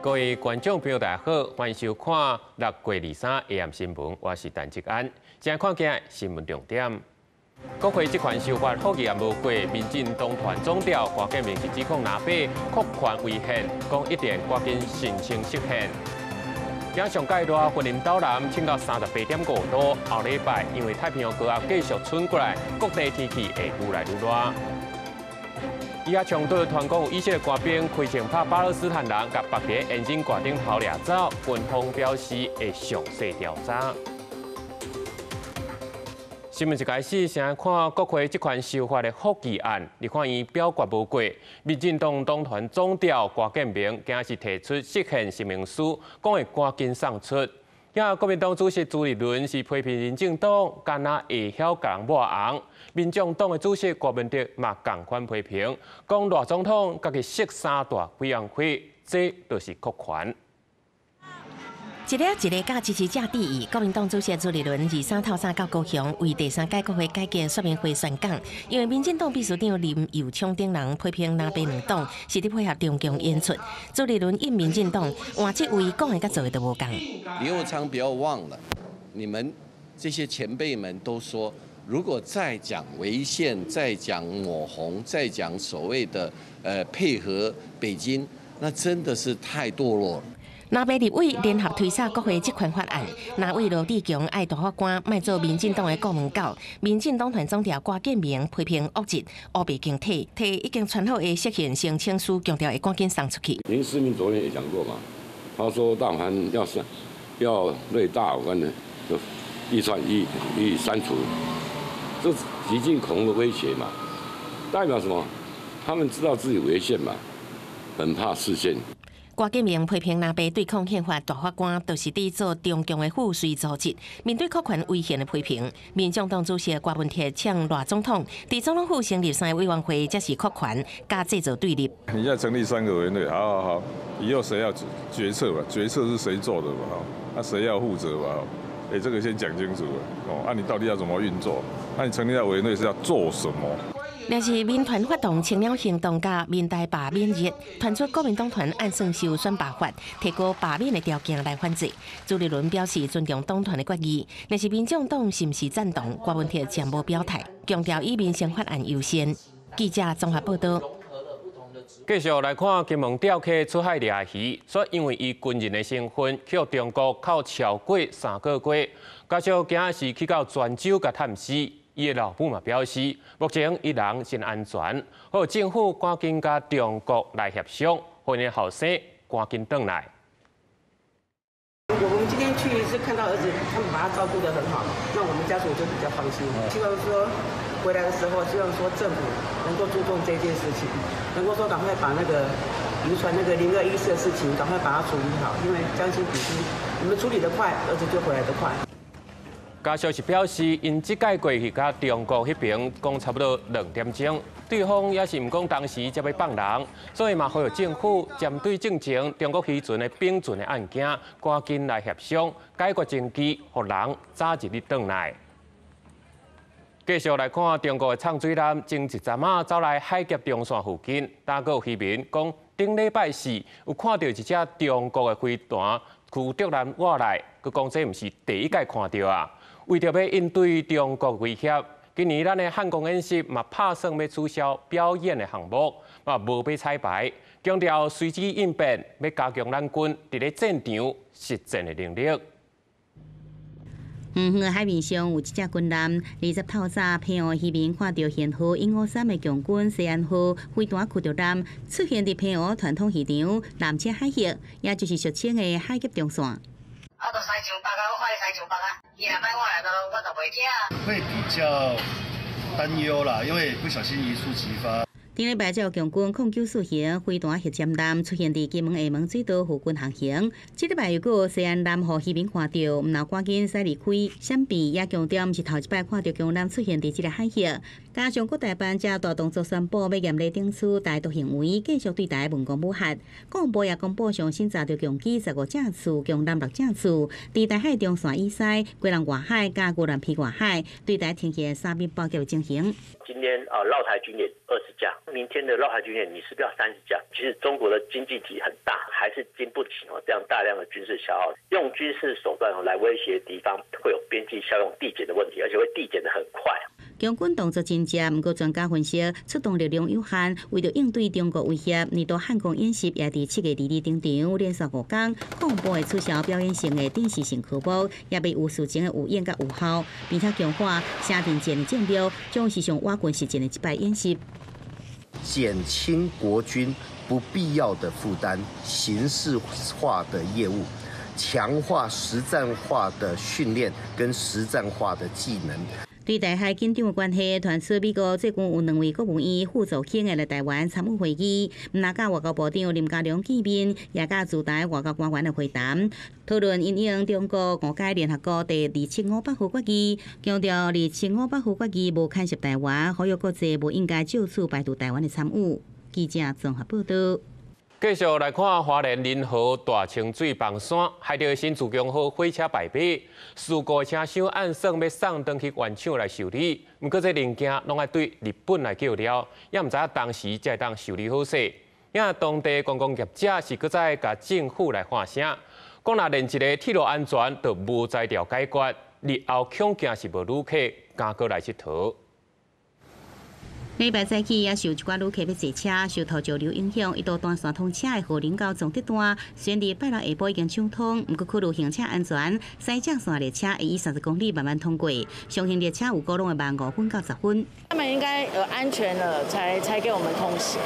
各位觀眾朋友，大家好，歡迎收看6月23 AM 新聞，我是陳志安。先看今日新聞重點。國會職權修法決議案無過，民進黨團總召郭建明是指控藍白擴權違憲，講一定趕緊申請釋憲。今上蓋熱雲林斗南升到38.5度，後禮拜因為太平洋高壓繼續伸過來，各地天氣會愈來愈熱。以哈衝突傳講有以色列官兵開槍拍巴勒斯坦人，共縛佇引擎蓋頂頭掠走，軍方表示會詳細調查。新聞一開始，先來看國會職權修法的決議案，立法院表決無過，民進黨黨團總召郭建明今日是提出釋憲聲明書，講會趕緊送出。也國民黨主席朱立倫是批評民進黨敢若會曉共人抹紅，民眾黨的主席郭文德嘛仝款批評，講賴總統家己設三大委員會，這就是擴權。一个一个佮支持者致意，國民黨主席朱立倫23透早到高雄，為第三屆國會改建說明會宣講。因為民進黨秘書長林右昌等人批評藍白兩黨是佇配合中共演出，朱立倫應民進黨換這位講的佮做的都無仝。林右昌，不要忘了，你們這些前輩們都說，如果再講違憲、再講抹紅、再講所謂的配合北京，那真的是太墮落了。藍白立委聯合推捒國會職權法案，藍委羅智強愛大法官莫做民進黨的顧問狗。民進黨團總召郭建明批評惡質烏白共體，提已經傳好的釋憲申請書，強調會趕緊送出去。林世明昨天也講過嘛，他說大法官要刪，要對大法官的預算予以刪除，這極盡恐嚇威脅嘛，代表什麼？他們知道自己違憲嘛，很怕釋憲。郭建明批評藍白對抗憲法大法官，就是佇做中共的附隨組織。面對擴權違憲的批評，民眾黨主席郭文鐵嗆賴總統，佇總統府成立三個委員會，才是擴權佮製造對立。你現在成立三個委員會，好好好，以後誰要決策吧？決策是誰做的嘛？那誰要負責吧？哎，這個先講清楚哦。啊，你到底要怎麼運作？那你成立委員會是要做什麼？若是民團發動青鳥行動佮民代罷免日，傳出國民黨團按算修選罷法，提高罷免的條件來反制。朱立倫表示尊重黨團的決議，若是民眾黨是毋是贊同，郭文鐵暫無表態，強調以民生法案優先。記者綜合報道。繼續來看金門釣客出海掠魚，煞因為伊軍人的身份去予中國銬超過3個月，家屬今日是去到泉州共探視。伊的老母嘛表示，目前伊人真安全，呼籲政府趕緊佮中國來協商，予𪜶後生趕緊轉來。我們今天去是看到兒子，他們把他照顧得很好，那我們家屬就比較放心。希望說回來的時候，希望說政府能夠注重這件事情，能夠說趕快把那個漁船那個0214的事情，趕快把它處理好，因為將心比心，你們處理得快，兒子就回來得快。家屬是表示，𪜶這擺過去佮中國彼爿講差不多2點鐘，對方也是毋講當時才欲放人，所以嘛呼籲政府針對進前中國漁船的冰船的案件，趕緊來協商解決爭議，予人早日轉來。繼續來看中國的藏水艦，前一陣仔走來海峽中線附近，但閣有漁民講，頂禮拜四有看著一隻中國的飛彈驅逐艦倚來，閣講這毋是第一擺看著啊。為著欲應對中國威脅，今年咱的漢光演習嘛拍算欲取消表演的項目，嘛無欲彩排，強調隨機應變，欲加強咱軍佇咧戰場實戰的能力。遠遠的海面上有一隻軍艦，20透早，澎湖漁民看著舷號153的共軍西安號飛彈驅逐艦出現佇澎湖傳統漁場南車海域，也就是俗稱的海峽中線。啊，都駛上北啊，我看伊駛上北啊，伊若莫倚來，我就袂驚。會比較擔憂啦，因為不小心一觸即發。頂禮拜才有共軍09-4型飛彈核潛艦出現佇金門廈門水道附近航行，這禮拜又閣有西安艦予漁民看著，毋但趕緊駛離開，閃避也強調毋是頭一擺看著共艦出現佇這个海域。加上國台辦這大動作宣布欲嚴厲懲處台獨行為，繼續對台文攻武嚇。國防部也公布上新查著共機15架次，共艦6架次，佇台海中線以西、基隆外海佮宜蘭外海，對台呈現三面包夾的情形。今天啊，繞台軍演20架。明天的繞台軍演，你是不是要30架？其實中國的經濟體很大，還是經不起哦這樣大量的軍事消耗，用軍事手段來威脅敵方，會有邊際效用遞減的問題，而且會遞減得很快。共軍動作真濟，毋過專家分析，出動力量有限，為著應對中國威脅，年度漢光演習也佇7月22登場，連續5天，國防部會取消表演性的展示性科目，也未有事前的預演佮預校，並且強化城鎮戰的戰略，將是上我軍實戰的一擺演習。減輕國軍不必要的負擔，形式化的業務，強化實戰化的訓練跟實戰化的技能。對台海緊張的關係，傳出美國最近有兩位國務院副助卿會來台灣參與會議，毋但佮外交部長林佳龍見面，也佮駐台外交官員的會談，討論因應中國誤解聯合國第2758號決議，強調2758號決議無牽涉台灣，呼籲國際無應該藉此排除台灣的參與。記者綜合報道。繼續來看花蓮仁和大清水崩山，害著新自強號火車敗北，事故車廂按算欲送轉去原廠來修理，毋過這零件攏愛對日本來叫料，也毋知影當時才會當修理好勢。也當地觀光業者是閣再共政府來喊聲，講若連一个鐵路安全都無才調解決，日後恐驚是無旅客敢閣來𨑨迌。禮拜早起也是有一寡旅客欲坐車，受土石流影響，一度斷線通車的和林到崇德段，雖然佇拜六下晡已經暢通，毋過考慮行車安全，西正線列車會以30公里慢慢通過，上行列車有可能會慢5分到10分。他們應該有安全了，才給我們通行。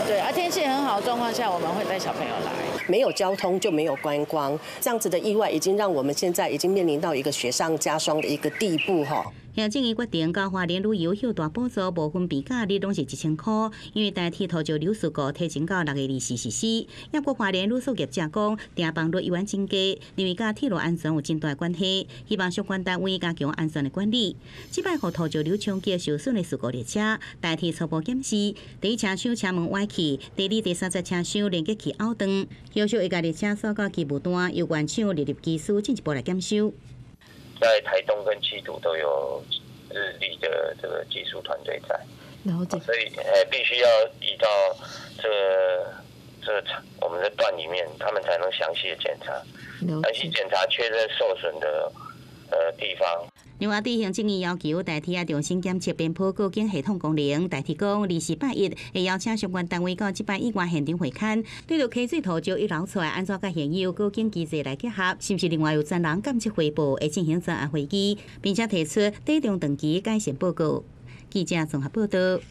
對，啊，天氣很好的狀況下，我們會帶小朋友來。沒有交通就沒有觀光，這樣子的意外已經讓我們現在已經面臨到一個雪上加霜的一個地步哈。行政院決定，共花蓮旅遊休大補助無分病假日攏是1000箍，因為台鐵土石流事故提前到6月24實施。抑閣花蓮旅宿業者講，訂房率依然增加，認為佮鐵路安全有真大關係，希望相關單位加強安全的管理。這擺予土石流衝擊受損的事故列車，台鐵初步檢視，第一車廂車門歪去，第二、第三節車廂連結器拗斷，後續會共列車送到機務段，由原廠列入技師進一步來檢修。在台東跟七堵都有日立的這個技術團隊在，了解。所以必須要移到這個我們的段裡面，他們才能詳細的檢查，詳細檢查確認受損的地方。另外，對行政院要求台鐵重新檢測邊坡告警系統功能，台鐵講24拜一會邀請相關單位到這擺意外現場會勘，對著溪水土石一流出來，按怎佮現有告警機制來結合，是毋是另外有專人監測回報，會進行專案會議，並且提出短中長期改善報告。記者綜合報道。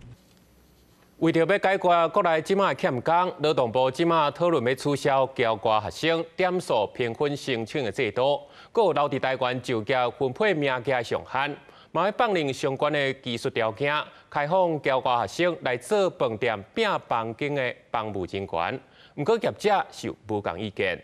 為著欲解決國內這馬欠工，勞動部這馬討論欲取消僑外學生點數評分申請的制度，閣有留佇台灣就業分配名額的上限，嘛欲放任相關的技術條件，開放僑外學生來做飯店餅房間的房務人員。毋過業者是有無仝意見。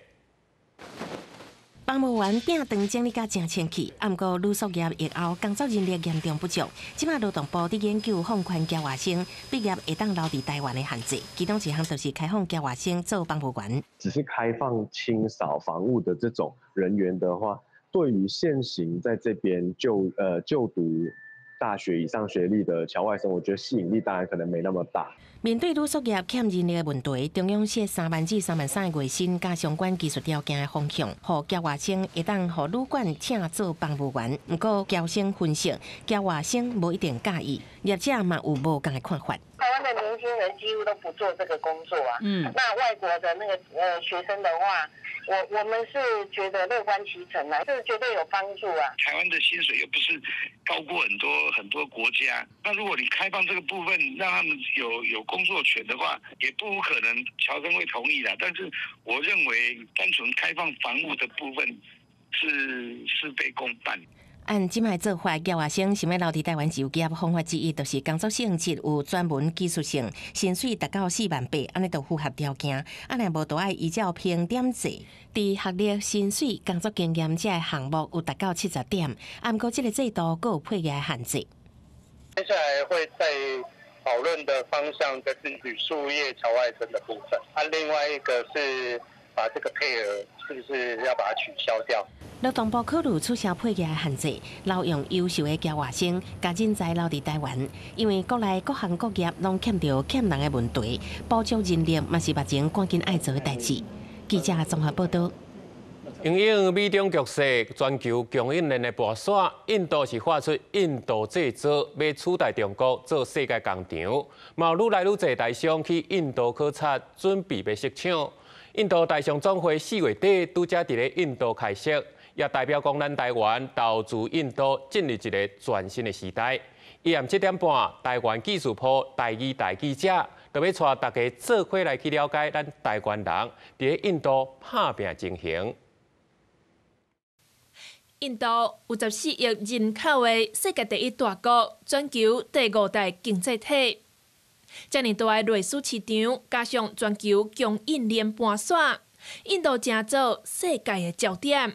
房務員餅腸整理甲誠清氣，毋過旅宿業疫後工作人力嚴重不足。這馬勞動部佇研究放寬僑外生畢業會當留佇台灣的限制，其中一項就是開放僑外生做房務員。只是開放清掃房務的這種人員的話，對於現行在這邊就讀大學以上學歷的僑外生，我覺得吸引力當然可能沒那麼大。面對旅宿業欠人力的問題，中央設3萬至3萬3的月薪，佮相關技術條件的方向，予僑外生會當予旅館請做房務員。毋過僑生分析，僑外生無一定佮意，業者嘛有無仝的看法。台灣的年輕人幾乎都不做這個工作啊。那外國的那個學生的話，我們是覺得樂觀其成啊，這絕對有幫助啊。台灣的薪水又不是高過很多很多國家，那如果你開放這個部分，讓他們有工作權的話，也不無可能僑生會同意啦。但是我認為，單純開放房務的部分是事倍功半。按這擺做法，僑外生想欲留佇台灣就業，方法之一就是工作性質有專門技術性，薪水達到4萬8，按呢就符合條件。啊，若無就愛依照評點制，佇學歷、薪水、工作經驗這个項目有達到70點。啊，毋過這个制度閣有配額的限制。接下來會再討論的方向就是旅宿業僑外生的部分，啊，另外一個是把這個配額是不是要把它取消掉？劳動部考慮取消配額的限制，留用優秀的僑外生，共人才留佇台灣。因為國內各行各業攏欠著欠人的問題，補足人力嘛是目前趕緊愛做的代誌。記者綜合報道。因應美中局勢，全球供應鏈的跋紲，印度是發出印度製造，欲取代中國做世界工廠，嘛愈來愈濟台商去印度考察，準備欲設廠。印度台商總會4月底拄才佇咧印度開設，也代表講咱台灣投資印度進入一個全新的時代。伊暗7點半，台灣技術鋪台語台記者就欲帶大家做伙來去了解咱台灣人佇咧印度拍拚情形。印度有14億人口的世界第一大國，全球第五大經濟體。遮爾大的內需市場，加上全球供應鏈盤紲，印度成做世界的焦點。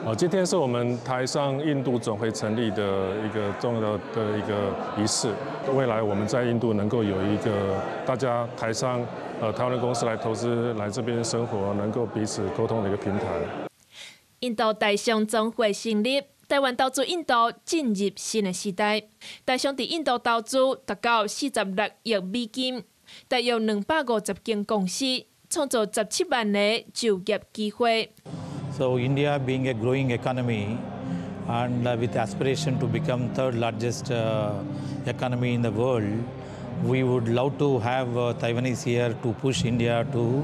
哦，今天是我們台商印度總會成立的一個重要的一個儀式。未來我們在印度能夠有一個大家台商、台灣的公司來投資來這邊生活，能夠彼此溝通的一個平台。印度台商總會成立，台灣投資印度進入新的時代。台商佇印度投資達到46億美金，大約250間公司，創造17萬個就業機會。 So India being a growing economy and with aspiration to become third largest economy in the world, we would love to have Taiwanese here to push India to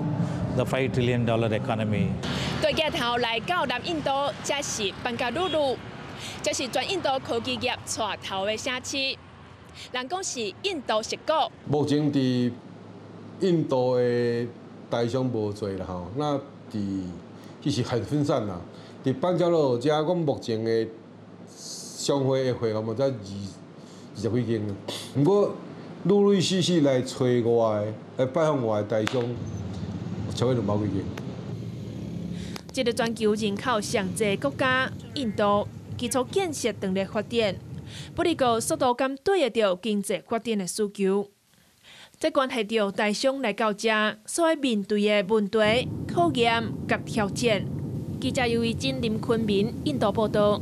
the $5 trillion economy. 對鏡頭來到南印度，這是班加魯魯，這是全印度科技業帶頭的城市。人講是印度矽谷。目前佇印度的台商無濟啦吼，那佇其實很分散啦。佇班加羅爾遮，阮目前的商會的會員嘛才20幾間。毋過陸陸續續來揣我的、來拜訪我的台商，超過200幾間。這個全球人口上濟國家，印度基礎建設當咧發展，不過速度敢對得著經濟發展的需求。這關係著台商來到遮所愛面對的問題、考驗佮挑戰。記者尤維珍、林坤明，印度報道。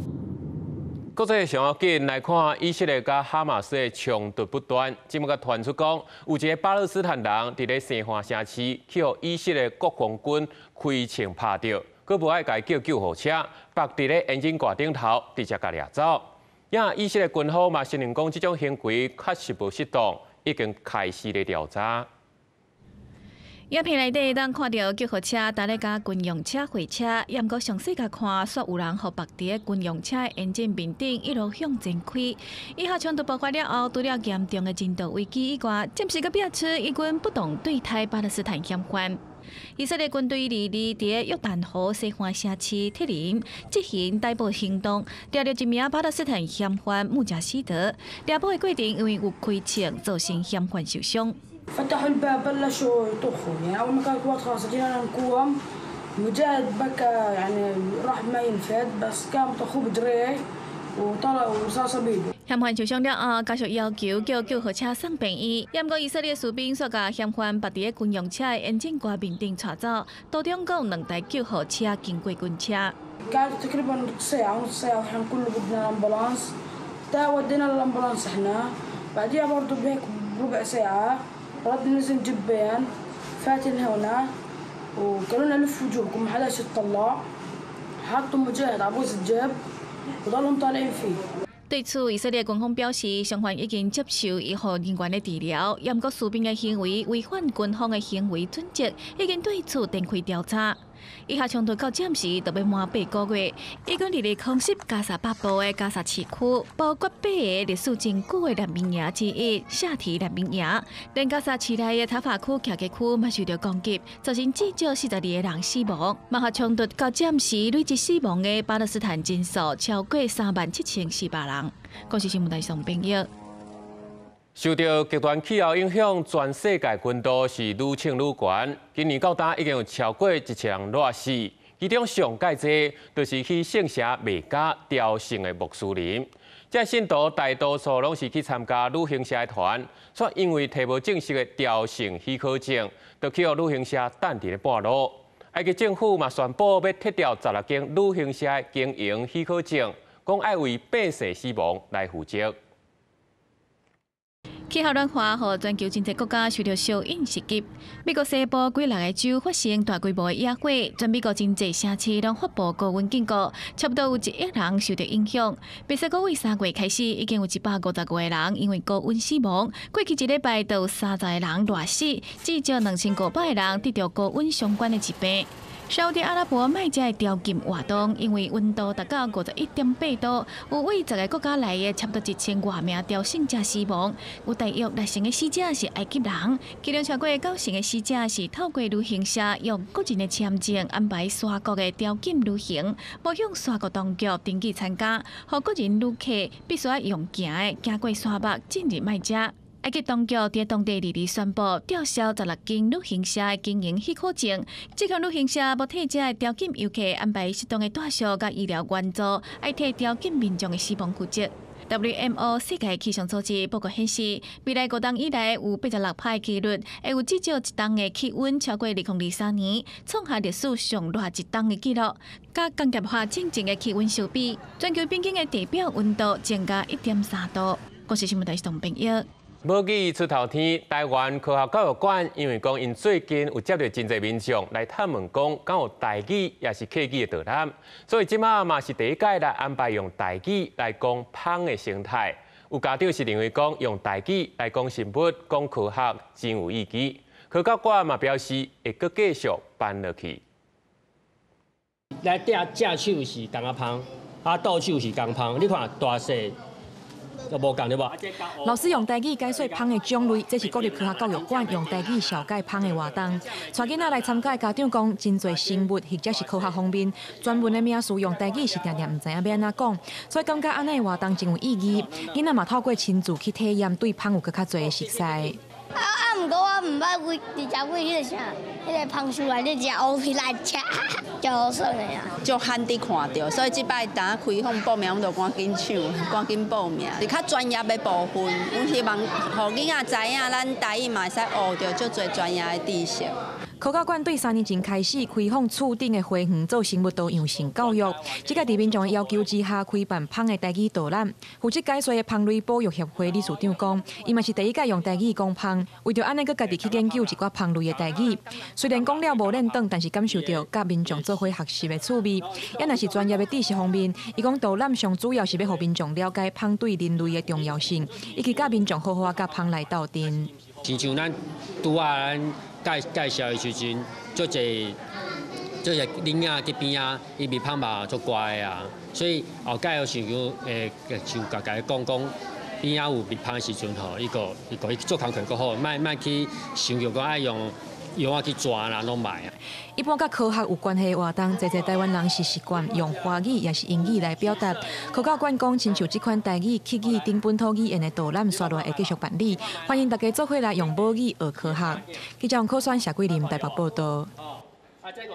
國際上要緊來看，以色列佮哈馬斯的衝突不斷。這擺閣傳出講，有一個巴勒斯坦人佇咧西岸城市，去予以色列國防軍開槍拍著，閣無愛共伊叫救護車，縛佇咧引擎蓋頂頭，直接共掠走。也以色列軍方嘛承認講，這種行為確實無適當，已經開始咧調查。影片內底會當看著救護車搭咧佮軍用車會車，也毋過詳細共看，煞有人予縛佇軍用車的引擎面頂一路向前開。以哈衝突爆發了後，除了嚴重的人道危機以外，暫時閣表示以軍不動對待巴勒斯坦嫌犯。以色列軍隊佇佇約旦河西岸城市鐵林執行逮捕行動，抓著一名巴勒斯坦嫌犯穆賈希德。抓捕的過程因為有開槍，造成嫌犯受傷。 فتحوا الباب بلشوا يطخوا يعني اول ما كانت قوات خاصه جينا نقوم مجاهد بكى يعني راح ما ينفد بس كان طخوه بجريه وطلع رصاصه بيده 嫌犯受傷了後，家屬要求叫救護車送病院，毋過以色列士兵煞共嫌犯縛佇軍用車的引擎蓋面頂帶走，途中閣有兩台救護車經過軍車。 قعدوا تقريبا ساعة ونص ساعة واحنا كله بدنا الامبولانس تا ودينا الامبولانس احنا بعديها برضه بهيك بربع ساعة رد نزل جبين فاتن هنا وقالوا لنا لفوا وجوهكم ما حداش يطلع حطوا مجاهد على بوز الجيب وضلهم طالعين فيه 對此，以色列軍方表示，傷患已經接受醫護人員的治療，毋過士兵的行為違反軍方的行為準則，已經對此展開調查。以哈衝突到暫時都欲滿8個月，以軍佇咧空襲加薩北部的加薩市區，包括八個歷史真久的難民營之一夏提難民營，連加薩市內的塔法區、徛家區嘛受著攻擊，造成至少42個人死亡。馬哈衝突到暫時累計死亡的巴勒斯坦人數超過37,400人。公視新聞台上編譯。受著極端氣候影響，全世界溫度是愈升愈懸。今年到今已經有超過1000人熱死，其中上蓋濟就是去聖城麥加朝聖的穆斯林。這信徒大多數攏是去參加旅行社的團，卻因為提無正式的朝聖許可證，就去予旅行社擋佇咧半路。埃及政府嘛宣布欲撤掉16間旅行社經營許可證，講愛為百姓死亡來負責。氣候暖化，予全球真濟國家受著相應襲擊。美國西部幾六個州發生大規模的野火，全美國真濟城市攏發布高溫警告，差不多有1億人受著影響。墨西哥為3月開始，已經有155個人因為高溫死亡。過去一禮拜就有30個人熱死，至少2500個人得著高溫相關的疾病。沙烏地阿拉伯麥加的雕金活動，因為溫度達到51.8度，有為10個國家來的差不多1000外名朝聖者死亡，有大約6成的死者是埃及人，其中超過9成的死者是透過旅行社用個人的簽證安排沙國的朝覲旅行，無向沙國當局登記參加，予個人旅客必須愛用行的行過沙漠進入麥加。埃及當局佇當地二二宣布吊銷16間旅行社的經營許可證，這間旅行社無替遮的朝覲遊客安排適當的住宿佮醫療援助，愛替朝覲民眾的死亡負責。WMO 世界氣象組織報告顯示，未來5冬以來有86擺的幾率，會有至少一冬的氣溫超過2023年，創下歷史上熱一冬的紀錄。佮工業化進前的氣溫相比，全球平均的地表溫度增加1.3度。國視新聞台是董編譯。無語出頭天，台灣科學教育館因為講𪜶最近有接著真濟民眾來探問講，敢有台語抑是客語的導覽，所以這馬嘛是第一屆來安排用台語來講蜂的生態。有家長是認為講用台語來講生物、講科學真有意義。科教館嘛表示會閣繼續辦落去。來正手是工仔蜂，啊倒手是工蜂，你看大細。就無仝對無？老師用台語解說蜂的種類，這是國立科學教育館用台語紹介蜂的活動。帶囡仔來參加的家長講，真濟生物或者是科學方面專門的名詞用台語是定定毋知影欲按怎講，所以感覺按呢的活動真有意義。囡仔嘛透過親自去體驗，對蜂有閣較濟的熟悉。毋過我毋捌為直接為彼個啥，彼個蜂樹內底食烏皮來食，足好耍的啊！足罕得看著，所以這擺當開放報名，阮就趕緊搶，趕緊報名。是較專業的部分，阮希望予囡仔知影，咱台語嘛會使學著足濟專業的知識。科教館對3年前開始開放厝頂的花園做生物多樣性教育，這個佇民眾的要求之下開辦蜂的台語導覽。負責解說的蜂類保育協會理事長講，伊嘛是第一屆用台語講蜂，為著按呢閣家己去研究一寡蜂類的台語。雖然講了無練轉，但是感受著佮民眾做伙學習的趣味。也若是專業的知識方面，伊講導覽上主要是欲予民眾了解蜂對人類的重要性，以及佮民眾好好佮蜂來鬥陣。親像咱拄仔咱介紹的時陣，足濟足濟囡仔佇邊仔，伊蜜蜂嘛足乖的啊，所以後蓋有時候會像共共伊講講，邊仔有蜜蜂的時陣吼，伊個伊個伊做工課閣好，莫莫去想著講愛用藥仔去抓啦，攏莫啊。一般佮科學有關係的活動，濟濟台灣人是習慣用華語抑是英語來表達。科教館講，親像這款台語、客語等本土語言的導覽，紲落來會繼續辦理，歡迎大家做伙來用母語學科學。記者王可選、謝桂林台北報導。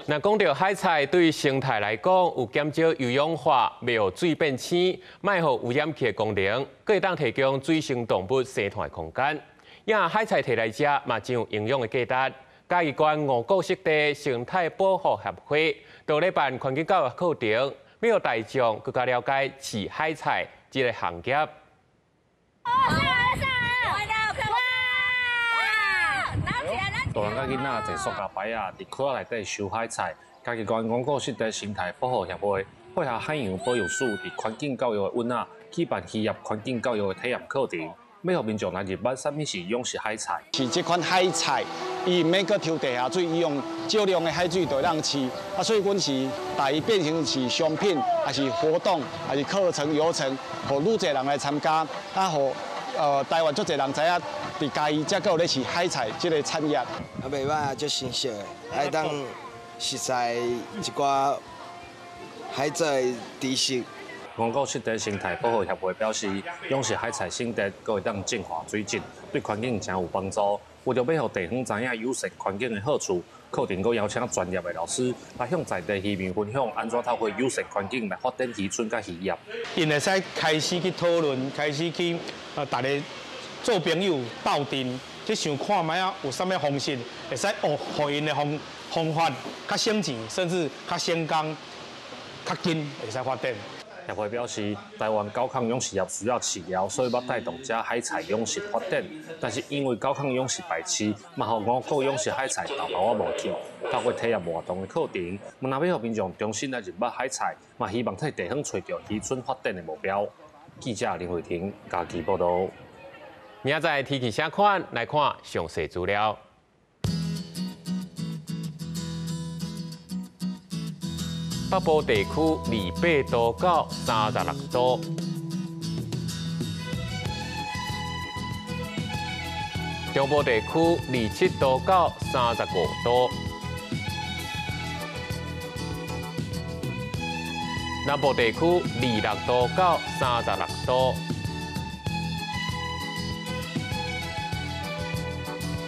若講著海菜對生態來講，有減少硫氧化、袂予水變腥、莫予污染去的功能，閣會當提供水生動物生態空間。也海菜提來食嘛，真有營養的價值。嘉義縣五股濕地生態保護協會都咧辦環境教育課程，欲予大眾閣較了解飼海菜這個行業。大人佮囡仔坐塑膠擺仔，佇溪仔內底收海菜。嘉義縣五股濕地生態保護協會配合海洋保育署，佇環境教育的阮仔舉辦漁業環境教育的體驗課程，欲予民眾來認捌啥物是養殖海菜。是這款海菜，伊毋免閣抽地下水，伊用少量的海水就會當飼。啊，所以阮是把伊變成是商品，還是活動，還是課程流程，予愈濟人來參加，啊，予台灣足濟人知影，佇嘉義才閣有咧飼海菜這個產業。啊，袂歹啊，足新鮮的，愛當熟悉一寡海藻的知識。五股濕地生態保護協會表示，養殖海菜生態閣會當淨化水質，對環境誠有幫助。為著欲予地方知影友善環境的好處，課程閣邀請專業的老師來向在地漁民分享，按怎透過友善環境來發展漁村佮漁業。𪜶會使開始去討論，開始去大家做朋友鬥陣，去想看覓仔有啥物方式會使學，予𪜶的方方法較省錢，甚至較省工、較緊會使發展。協會表示，台灣高亢養殖業需要飼料，所以欲帶動這海菜養殖發展。但是因為高亢養殖排斥，嘛予五穀養殖海菜沓沓仔無去。透過體驗活動的課程，嘛若欲予民眾重新來認捌海菜，嘛希望替地方揣著漁村發展的目標。記者林慧婷嘉義報導。明仔載天氣啥款？來看詳細資料。北部地區28度到36度，中部地區27度到35度，南部地區26度到36度，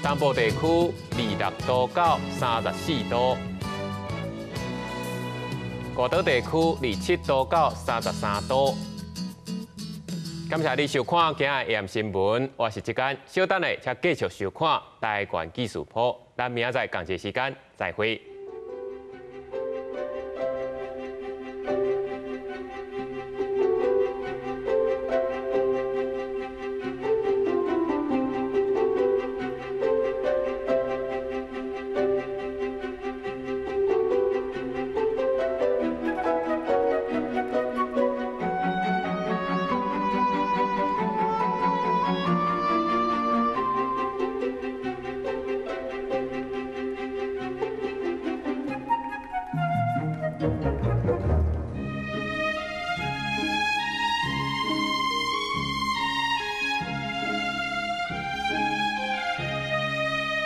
東部地區26度到34度。外島地區27度到33度。感謝你收看今日的新聞，我是志堅，稍等下，請繼續收看台灣記事簿。咱明仔載仝一個時間再會。